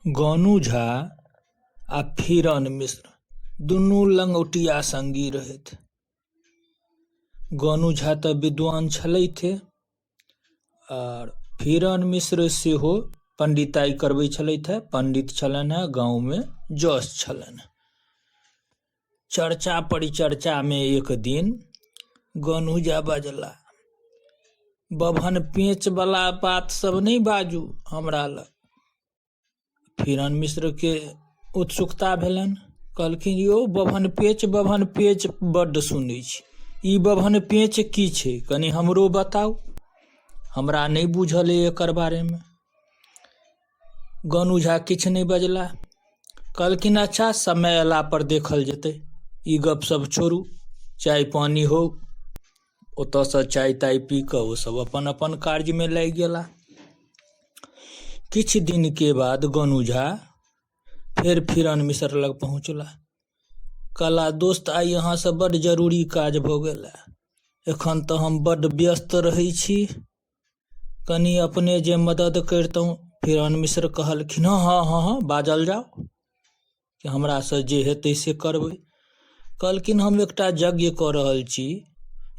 गोनू झा आ फिरन मिश्र दुनू लंगौटिया सङ्गी रहथि। गोनू झा तऽ विद्वान छलैथे आर फिरन मिश्र सेहो पंडिताइ करबै छलथि हे, पंडित छलनि हेँ, गाँवमे जस छलनि हेँ। चर्चा परिचर्चामे एक दिन गोनू झा बजला बभन पेँचवला बात सब नहि बाजू हमरा लग। फिरन मिश्रके उत्सुकता भेलनि कहलखिन यौ बभन पेँच बभन पेँच बड्ड सुनै छी ई बभन पेँच की छै कनि हमरो बताउ हमरा नहि बुझल अइ एकर बारेमे। गोनू झा किछु नहि बजला कहलखिन अच्छा समय अयलापर देखल जेतै ई गपशप छोड़ू चाय पानि होउ ओतऽसँ चाय ताय पी कऽ ओसभ अपन अपन कार्यमे लागि गेला किछु दिनके बाद गोनू झा फेर फिरन मिसर लग पहुँचला कहला दोस्त आइ अहाँसँ बड्ड जरूरी काज भऽ गेल एखन तऽ हम बड्ड व्यस्त रहै छी कनि अपने जे मदद करितहुँ फिरन मिश्र कहलखिन हँ हँ हँ हँ बाजल जाउ कि हमरासँ जे हेतै से करबै कहलखिन हम एकटा यज्ञ कऽ रहल छी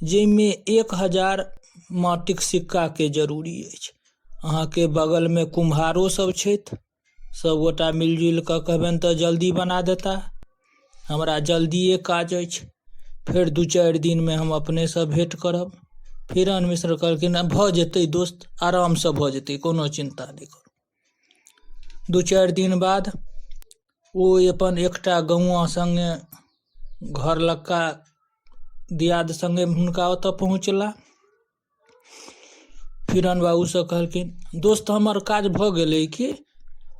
जाहिमे 1000 माटिक सिक्काके जरूरी अछि अहाँके बगलमे कुम्हारो सब छथि सभगोटा मिलि जुलि कऽ कहबनि तऽ जल्दी बना देता हमरा जल्दिए काज अछि फेर 2-4 दिनमे हम अपनेसँ भेँट करब फिरन मिश्र कहलखिन भऽ जेतै दोस्त आरामसँ भऽ जेतै कोनो चिन्ता नहि करू 2-4 दिन बाद ओ अपन एकटा गौआँ सङ्गे घर लगका दियाद सङ्गे हुनका ओतऽ पहुँचला फिरन बाबूसँ कहलखिन दोस्त हमर काज भऽ गेलै की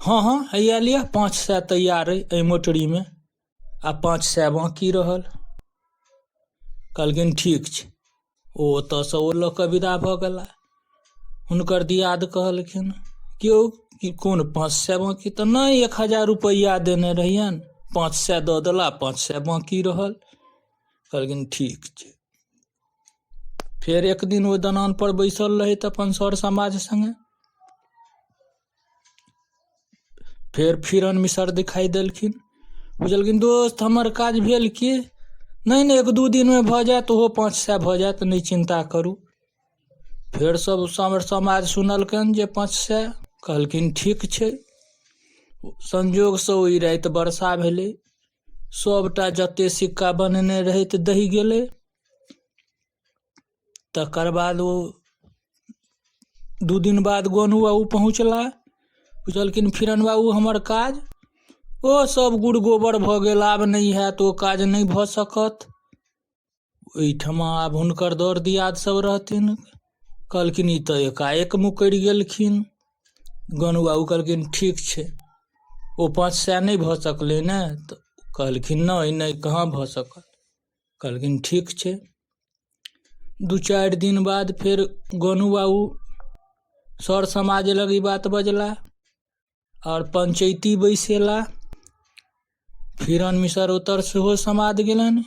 हँ हँ हैया लिअ 500 तैयार अइ एहि मोटरीमे आ 500 बाँकी रहल कहलखिन ठीक छै ओ ओतऽसँ ओ लऽ कऽ विदा भऽ गेला हुनकर दियाद कहलखिन केओ कि कोन 500 बाँकी तऽ नहि 1000 रुपैआ देने रहियनि 500 दऽ देला 500 बाँकी रहल कहलखिन ठीक छै फेर एक दिन ओहि दलानपर बैसल रहथि अपन सर समाज सङ्गे फेर फिरन मिसर दिखाइ देलखिन बुझलखिन दोस्त हमर काज भेल की नहि नहि 1-2 दिनमे भऽ जायत ओहो 500 भऽ जायत नहि चिन्ता करू फेर सब सर समाज सुनलकनि जे 500 कहलखिन ठीक छै संजोगसँ ओहि राति वर्षा भेलै सबटा जते सिक्का बनेने रहै तऽ दहि गेलै तकर बाद ओ 2 दिन बाद गोनू बाबू पहुँचला पुछलखिन फिरन बाबू हमर काज ओ सब गुड़ गोबर भऽ गेल आब नहि हैत ओ काज नहि भऽ सकत ओहिठमा आब हुनकर दर दियाद सब रहथिन कहलखिन ई तऽ एकाएक मुकरि गेलखिन गोनू बाबू कहलखिन ठीक छै ओ 500 नहि भऽ सकलै ने तऽ कहलखिन नहि नहि कहाँ भऽ सकल कहलखिन ठीक छै 2-4 दिन बाद फेर गोनू बाबू सर समाज लग ई बात बजला आओर पंचैती बैसेला फिरन मिसर ओतऽ सेहो समाद गेलनि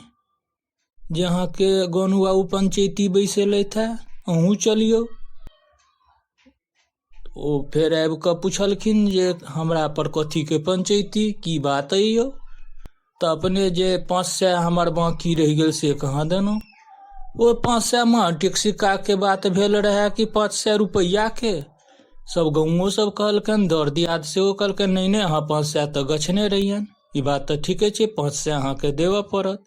जे अहाँके गोनू बाबू पंचैती बैसेलथि हे अहूँ चलियौ ओ फेर आबि कऽ पुछलखिन जे हमरा पर कथीके पंचैती की बात अइ यौ तऽ अपने जे 500 हमर बाँकी रहि गेल से कहाँ देलहुँ ओ 500 माटिक सिक्काके बात भेल रहए कि 500 रुपैआके सब गाँवो सब कहलकनि दर दियाद सेहो कहलकनि नहि नहि अहाँ 500 तऽ गछने रहियनि ई बात तऽ ठीके छै 500 अहाँके देबऽ पड़त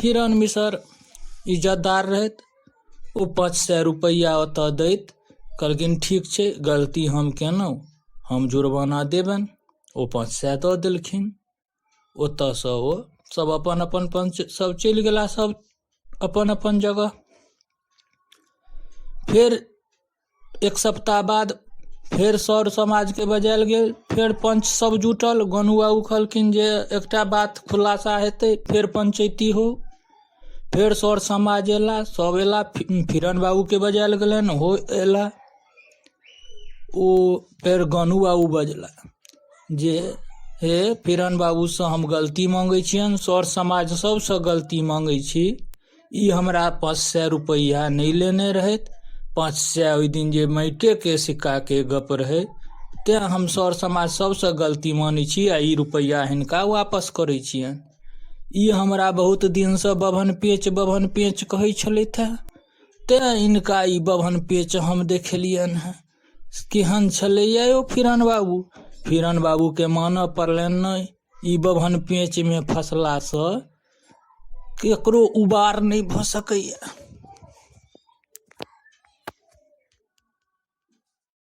फिरन मिसर इज्जतदार रहथि ओ 500 रुपैआ ओतऽ दैत कहलखिन ठीक छै गलती हम केलहुँ हम जुर्माना देबनि ओ 500 दऽ देलखिन ओतऽसँ ओ सब अपन अपन पंच सब चलि गेला सब अपन अपन जगह फेर 1 सप्ताह बाद फेर सर समाजके बजायल गेल फेर पंच सब जुटल गोनू बाबू कहलखिन जे एकटा बात खुलासा हेतै फेर पंचैती हो फेर सर समाज अयला सब अयला फिरन बाबूके बजायल गेलनि ओहो अयला ओ फेर गोनू बाबू बजला जे हे फिरन बाबूसँ हम गलती मङ्गै छियनि सर समाज सबसँ गलती मङ्गै छी ई हमरा 500 रुपैआ नहि लेने रहथि 500 ओहि दिन जे माटिएके सिक्काके गप रहै तेँ हम सर समाज सभसँ गलती मानै छी आ ई रुपैआ हिनका वापस करै छियनि। ई हमरा बहुत दिनसँ बभन पेच बभन पेच कहै छलथि हेँ, तेँ हिनका ई बभन पेच हम देखेलियनि हेँ। केहन छलैए यौ फिरन बाबू? फिरन बाबूके मानऽ पड़लनि नहि, ई बभन पेचमे फँसलासँ केकरो उबार नहि भऽ सकैए।